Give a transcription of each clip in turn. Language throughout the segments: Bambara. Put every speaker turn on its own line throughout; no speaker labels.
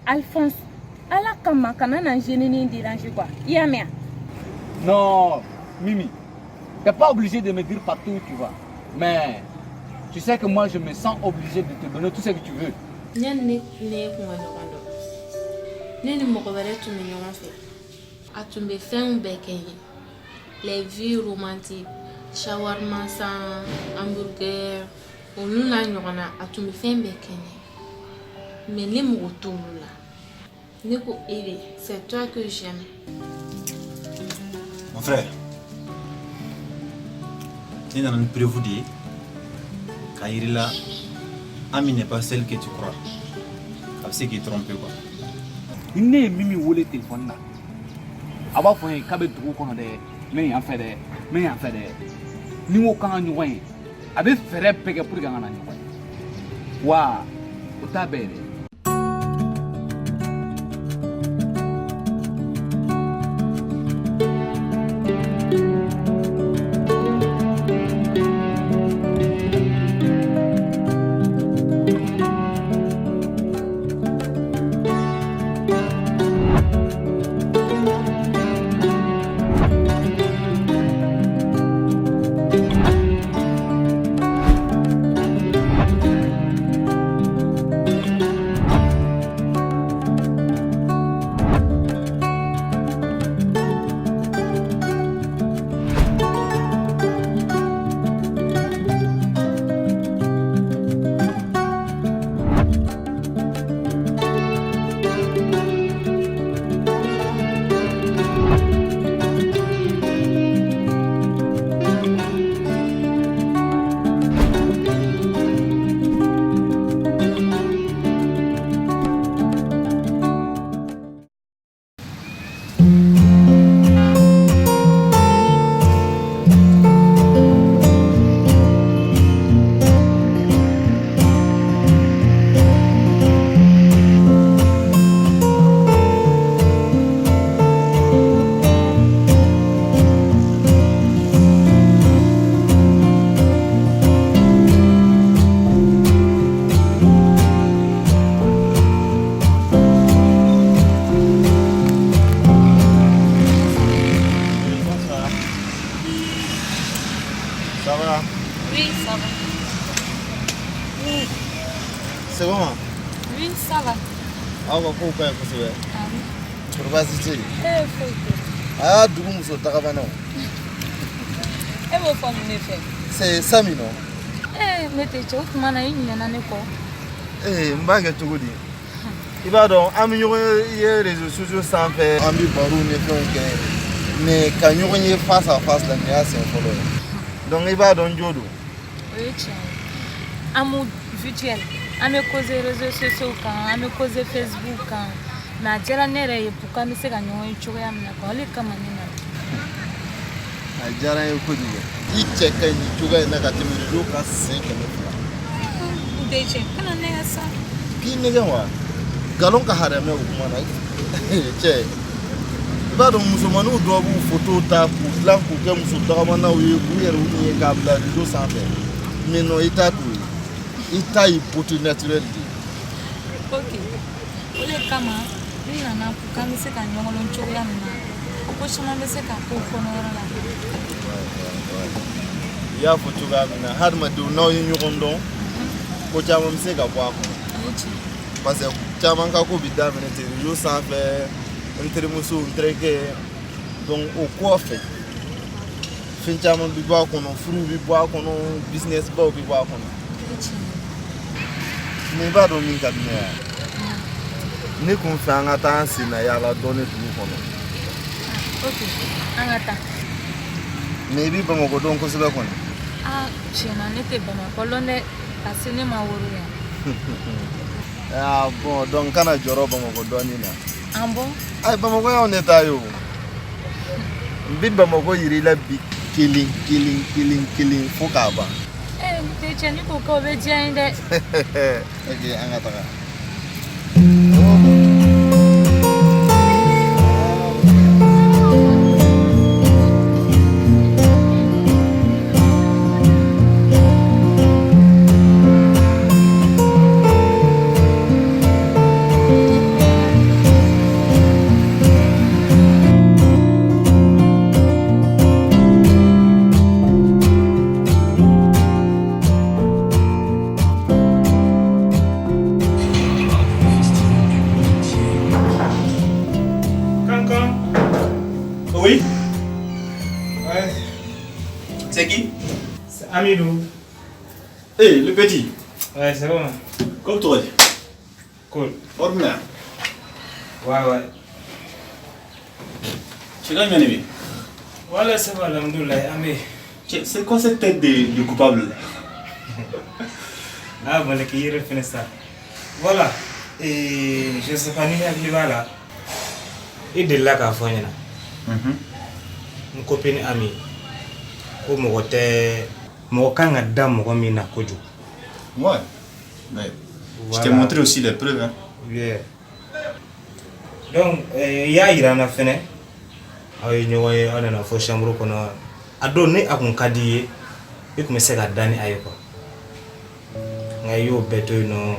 Alphonse, ala kama kana na n jeune déranger quoi. I y'a mɛn?
Non, Mimi, t'es pas obligé de me dire partout où tu vas. Mais tu sais que moi, je me sens obligé de te donner tout ce que tu veux.
Yanni ne kun ka ɲɔgɔn dɔn, ne ni mɔgɔ wɛrɛ tun bɛ ɲɔgɔn fɛ. A tun bɛ fɛnw bɛɛ kɛ n ye, les vies romantiques, shawarma san, hamburger, olu n'a ɲɔgɔnna. A tun bɛ fɛn bɛɛ kɛ n ye, mais ne mago t'olu la. Ne ko e de, c'est toi que j'aime.
Mon frère, ne nana ni preuve de ye k'a yir'i la, Ami n'est pas celle que tu crois. A bɛ se k'i tromper quoi.
Ni ne ye Mimi wele téléphone na, a b'a fɔ n ye k'a bɛ dugu kɔnɔ dɛ, n bɛ yan fɛ dɛ, n bɛ yan fɛ dɛ. Ni n ko k'an ka ɲɔgɔn ye, a bɛ fɛɛrɛ bɛɛ kɛ pour que an ka na ɲɔgɔn ye. Wa o t'a bɛɛ ye dɛ.
Bonsoir. Ça va?
Oui, ça va.
C'est bon?
Oui, ça va.
Aw ka kow ka ɲi kosɛbɛ.
Awɔ.
Kɔri baasi tɛ yen?
Eh, foyi tɛ.
A y'a dugu muso tagabanaw.
E b'o fɔ mun de fɛ?
C'est Sami, non?
Eh, ne tɛ cɛ, o tuma na i ɲinɛna ne kɔ.
Ee, n b'a kɛ cogo di? I b'a dɔn, an bɛ ɲɔgɔn ye réseaux sociaux sanfɛ, an bɛ barow ni fɛnw kɛ, mais ka ɲɔgɔn ye face à face la, nin y'a siɲɛ fɔlɔ ye. Donc i b'a dɔn n jo don.
O ye tiɲɛ ye. Amour virtuel, an bɛ causer réseaux sociaux kan, an bɛ causer Facebook kan, mais a diyara ne yɛrɛ ye pour que an bɛ se ka ɲɔgɔn ye cogoya min na quoi, o de kama ne nana.
A diyara n ye kojugu. I cɛ ka ɲi nin cogoya in na ka tɛmɛ réseau kan siɲɛ 200.
N tɛ cɛ, kana ne ka sa.
K'i nɛgɛn wa? Nkalon ka haramɛ o kuma na. Cɛ, i b'a dɔn, musomaninw dɔw b'u photo ta k'u dilan k'u kɛ muso tagamanaw ye, k'u yɛrɛ ye k'a bila réseau sanfɛ. Mais non, i t'a t'o ye. I ta ye beauté naturelle de ye.
Ok, o de kama n nana pour que an bɛ se ka ɲɔgɔn dɔn cogoya min na, ko caman bɛ se ka k'o kɔnɔyɔrɔ la.
I y'a fɔ cogoya min na, hadamadenw, n'aw ye ɲɔgɔn dɔn, ko caman bɛ se ka bɔ a kɔnɔ.
O ye tiɲɛ ye.
Parce que caman ka ko bɛ daminɛ ten réseau sanfɛ, n terimuso, n terikɛ. Donc o kɔfɛ, fɛn caman bɛ bɔ a kɔnɔ, furuw bɛ bɔ a kɔnɔ, business baw bɛ bɔ a kɔnɔ.
O ye tiɲɛ ye.
Mais i b'a dɔn min ka di ne ye, ne kun fɛ an ka taa an sen na yaala dɔɔni dugu kɔnɔ.
Ok, an ka taa.
Mais i bɛ Bamakɔ dɔn kosɛbɛ kɔni.
Ah, tiɲɛna, ne tɛ Bamakɔ lɔn dɛ, parce que ne ma woro yan.
Ah bon, donc kana jɔrɔ Bamakɔ dɔɔni na.
Ah bon?
Ayi, Bamakɔ y'anw de ta ye o. N bɛ Bamakɔ yir'i la bi, kelen kelen kelen kelen, fo k'a ban.
Eh, n tɛ cɛ, ni ko k'o bɛ diya n ye dɛ.
Ok, an ka taga.
Amidou.
Hey, le petit.
Ouais, c'est bon.
Comme toi.
Cool.
Ordinaire.
Ouais.
Tu es bien aimé.
Voilà, ça va, alhamdoulilah, Ami.
C'est quoi cette tête de coupable là?
Ah, bon, qui refait ça. Voilà. Et je sais pas ni hakili b'a la. I delila k'a fɔ n ɲɛna. N copine Ami ko mɔgɔ tɛ mɔgɔ kan ka da mɔgɔ min na kojugu.
Ouais. Mais je t'ai montré aussi les preuves. Hein.
Yeah. Donc, i y'a yira n na fɛnɛ aw ye ɲɔgɔn ye aw nana fɔ chambre kɔnɔ a don ni a kun ka di i ye i tun bɛ se ka da ni a ye quoi nka i y'o bɛɛ to yen nɔ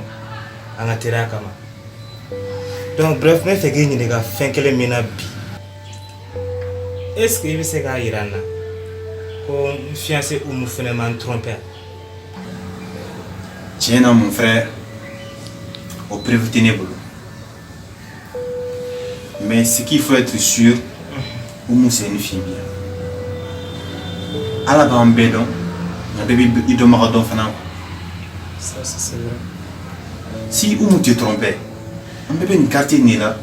an ka teriya kama. Donc bref, n bɛ fɛ k'i ɲininka fɛn kelen min na bi, est ce que i bɛ se k'a yira n na ko n fiancé Umu fɛnɛ ma n tromper?
Tiens, non, mon frère, o preuve tɛ ne bolo. Mais ce qu'il faut être sûr, Oumou c'est une fille bien. Ala b'an bɛɛ dɔn, nka bɛɛ b'i dɔnbaga dɔn fana.
Ça, c'est vrai.
Si Oumou te trompait, an bɛɛ bɛ nin quartier nin la,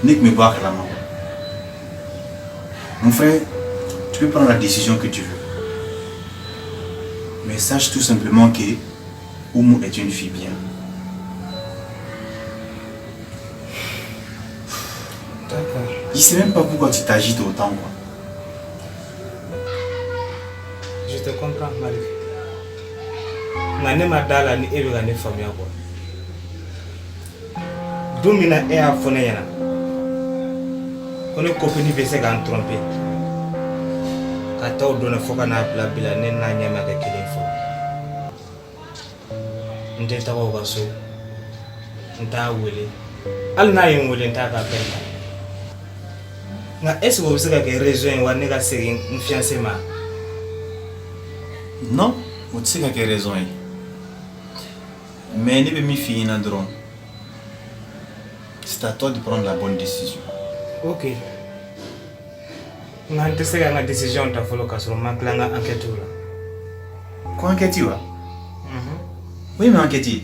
ne tun bɛ bɔ a kalama. Mon frère, tu peux prendre la décision que tu veux. Mais sache tout simplement que Oumou est une fille bien.
D'accord.
Je sais même pas pourquoi tu t'agites autant, quoi.
Je te comprends, Malik. Nka ne ma da la ni e bɛ ka ne faamuya quoi. Don min na e y'a fɔ ne ɲɛna ko ne copine bɛ se ka n tromper ka taa o don na fo ka n'a bila bi la ne n'a ɲɛ ma kɛ kelen fɔlɔ. N tɛ taga o ka so, n t'a wele, hali n'a ye n wele n t'a ka appel ta. Nka est ce que o bɛ se ka kɛ raison ye wa ne ka segin n fiancé ma?
Non, o tɛ se ka kɛ raison ye. Mais ne bɛ min f'i ɲɛna dɔrɔn, c'est à toi de prendre la bonne décision.
Ok. Nka n tɛ se ka n ka décision ta fɔlɔ k'a sɔrɔ n ma tila n ka enquête la.
Ko enquête wa? Oui, mais enquête.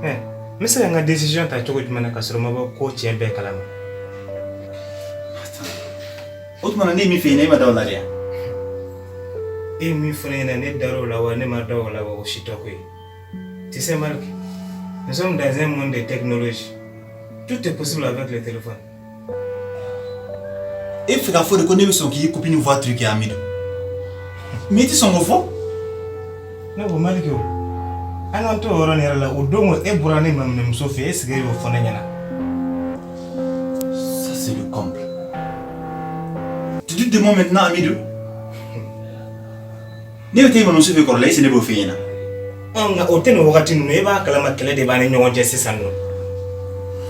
N bɛ se ka n ka décision ta cogo jumɛn na k'a sɔrɔ n ma bɔ ko tiɲɛ bɛɛ kalama?
O tuma na ne ye min f'i ɲɛna e ma da o la de wa?
E ye min fɔ ne ɲɛna ne dar'o la wa ne ma da o la wa o si tɛ ko ye. Tu sais Malik, nous sommes dans un monde de technologie. Tout est possible avec le téléphone.
E fɛ k'a fɔ de ko ne bɛ sɔn k'i copine voix truquer Amidou. Mais i tɛ sɔn k'o fɔ?
Ne ko Malik o, an k'an to o yɔrɔ nin yɛrɛ la o don e bɔra ne maminɛmuso fɛ est ce que e y'o fɔ ne ɲɛna?
Ça c'est le comble. Tu doutes de moi maintenant Amidou? Ne bɛ taa i mamuso fɛ kɔrɔla est ce que ne b'o f'e ɲɛna?
Ɔ nka o tɛ nin wagati ninnu e b'a kalama kɛlɛ de b'an ni ɲɔgɔn cɛ sisan nɔ.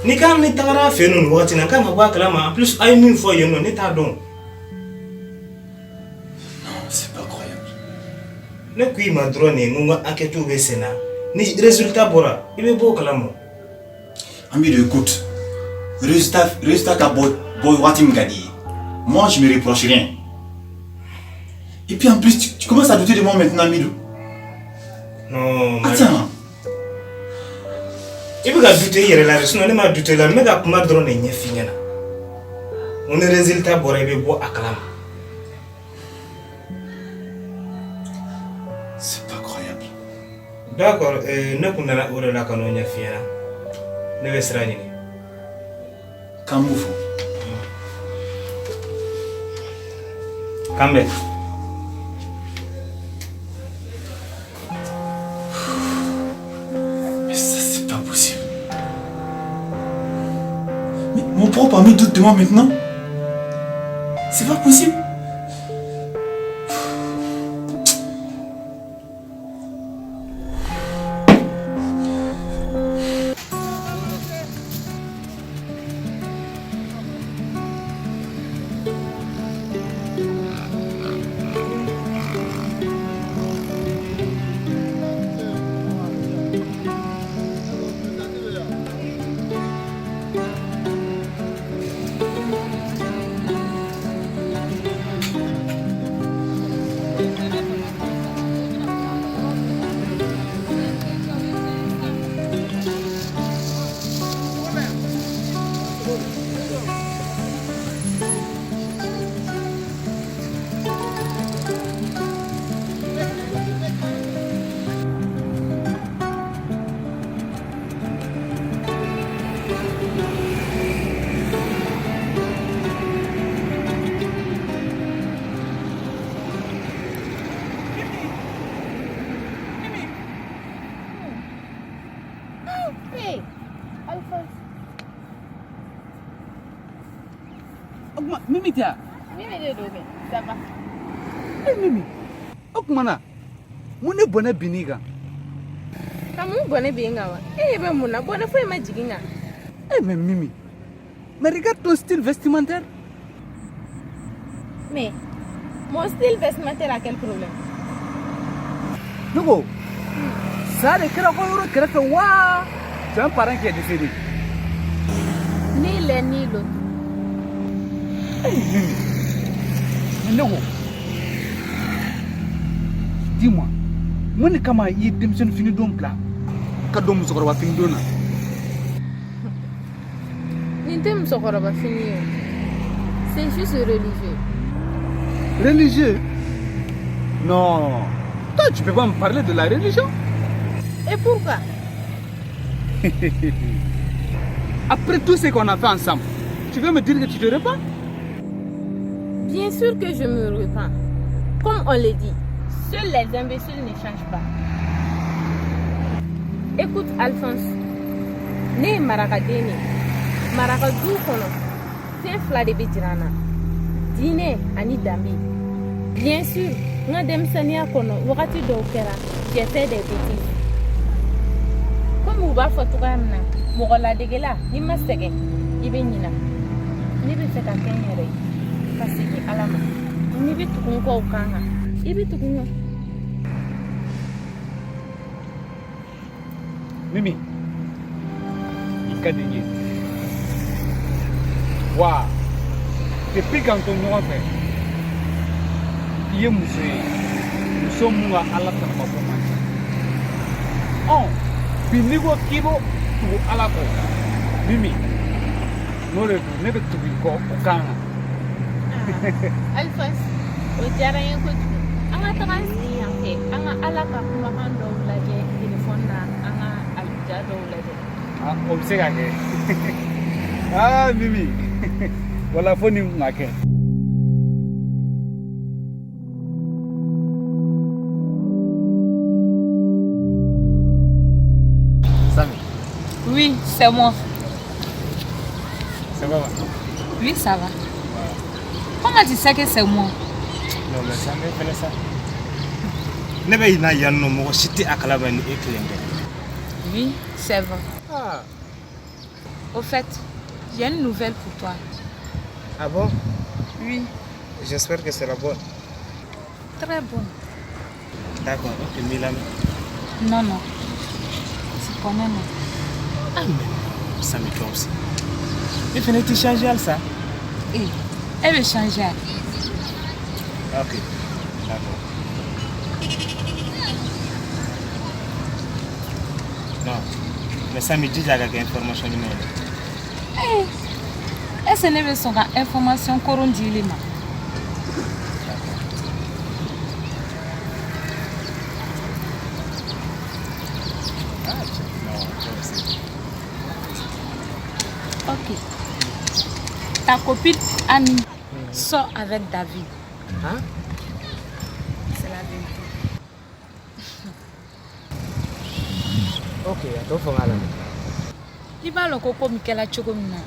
Ni k'an ni tagara a fɛ yen nɔ nin wagati in na n kan ka bɔ a kalama en plus a ye min fɔ yen nɔ ne t'a dɔn.
Non, c'est pas croyable.
Ne ko i ma dɔrɔn nin n ko n ka enquête bɛ sen na ni résultat bɔra i bɛ bɔ o kalama.
Amidou, écoute, résultat ka bɔ bɔ waati min ka di i ye. Moi, je me reproche rien. Et puis en plus, tu commences à douter de moi maintenant, Amidou.
Non, Malik.
Attends.
I bɛ ka douter i yɛrɛ la de sinon ne ma douter la n bɛ ka kuma dɔrɔn de ɲɛf'i ɲɛna. N ko ni résultat bɔra i bɛ bɔ a kalama.
C'est pas croyable.
D'accord, ne kun nana o de la ka n'o ɲɛf'i ɲɛna. Ne bɛ sira ɲini.
K'an b'u fo.
K'an bɛn.
Mais ça, c'est pas possible. Mais mon propre ami doute de moi maintenant. C'est pas possible.
O tuma Mimi tɛ yan?
Mimi de don kɛ, ça va?
E Mimi, o tuma na mun de bɔnɛ binn'i kan?
Ka mun bɔnɛ bin n kan wa? E ɲɛ bɛ mun na? Bɔnɛ foyi ma jigin n kan.
Eh mais Mimi, mais regarde ton style vestimentaire.
Mais mon style vestimentaire a quel problème?
Ne ko, sa de kɛra ko yɔrɔ kɛrɛfɛ wa? C'est un parent qui est décédé.
Ni l'un ni l'autre.
Eh Mimi, mais ne ko, dis-moi, mun de kama i ye denmisɛnnin fini don bila ka don musokɔrɔba fini don na?
Nin tɛ musokɔrɔba fini ye o. C'est juste religieux.
Religieux? Non. Toi, tu peux pas me parler de la religion.
Et pourquoi?
Après tout ce qu'on a fait ensemble, tu veux me dire que tu te repens?
Bien sûr que je me repens. Comme on le dit, seuls les imbéciles ne changent pas. Écoute Alphonse, ne ye marakaden de ye. Maraka du kɔnɔ, fɛn fila de bɛ jira an na. Diinɛ ani danbe. Bien sûr, n ka denmisɛnninya kɔnɔ, wagati dɔw kɛra, j'ai fait des bêtises. Komi u b'a fɔ cogoya min na, mɔgɔ ladegela, n'i ma sɛgɛn, i bɛ ɲina. Ne bɛ fɛ ka kɛ n yɛrɛ ye, ka segin Ala ma. N'i bɛ tugu n kɔ o kan kan, i bɛ tugu n kɔ.
Mimi, i ka di n ye. Wa, depuis k'an to ɲɔgɔn fɛ, i ye muso ye, muso mun ka Ala tanamako man ca. Ɔn, bi n'i ko k'i b'o tugu Ala kɔ, Mimi, n'o de don, ne bɛ tugu i kɔ o kan kan.
Alphonse, o diyara n ye kojugu. An ka taga an sigi yan fɛ, an ka Ala ka kumakan dɔw lajɛ telefɔni na, an ka ja dɔw lajɛ.
Ah, o bɛ se ka kɛ. Ah, Mimi, wala fo nin kun ka kɛ.
Sami.
Oui, c'est moi.
Ça va?
Oui, ça va. Comment tu sais que c'est moi?
Non, mais Sami fɛnɛ sa. Ne bɛ na yan nɔ mɔgɔ si tɛ a kalama ni e kelen tɛ.
Oui, c'est vrai.
Ah.
Au fait, j'ai une nouvelle pour toi.
Ah bon?
Oui.
J'espère que c'est la bonne.
Très bonne.
D'accord, ok, Milan.
Non, non. Tu connais, non?
Ah, mais non, Sami, toi aussi. Il fallait te changer, ça.
Eh, elle veut changer.
Ok, d'accord. Non, mais Sami, dis à la information numéro.
Eh, est-ce que ne bɛ sɔn ka information koron di ile ma?
Ah, non, toi aussi.
Ok. Ta copine Annie sort avec David.
Hein?
C'est la vérité.
Ok, a t'o fɔ n k'a lamɛn.
I b'a lɔn ko ko min kɛla cogo min na,